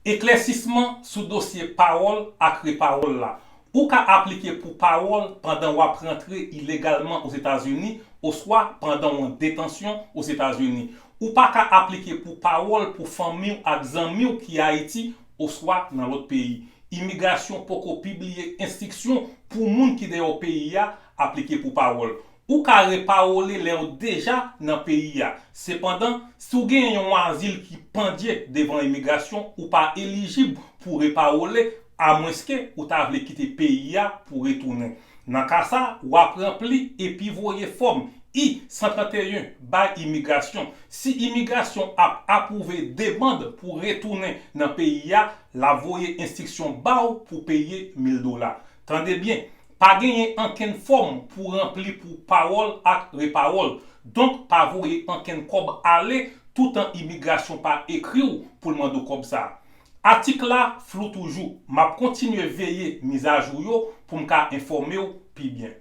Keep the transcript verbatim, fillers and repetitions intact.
Eklèsisman sou dosye pawòl ak repawòl la. Ou ka aplike pou pawòl pandan w ap rantre ilegalman Ozetazini oswa pandan w an detansyon Ozetazini. Ou pa ka aplike pou pawòl pou fanmi w ak zanmi w ki Ayiti oswa nan lòt peyi. Imigrasyon poko pibliye enstriksyon pou moun ki deyò peyi a aplike pou pawòl. Ou ka repawole lè w deja nan peyi a. Sepandan, si w genyen yon azil ki pandye devan imigrasyon, ou pa elijib pou repawole, amwenske ou ta vle kite peyi a pou retounen. Nan ka sa, w ap ranpli epi voye fòm I san trannteyen bay imigrasyon. Si imigrasyon ap apwouve demann pou retounen nan peyi a, l ap voye enstriksyon ba w pou peye mil dola. Tande byen, pa genyen ankenn fòm pou ranpli pou pawòl ak repawòl. Donk, pa voye ankenn kòb ale toutan imigrasyon pa ekri w pou l mande w kòb sa a. Atik la flou toujou. M ap kontinye veye mizajou yo pou m ka enfòme w pi byen.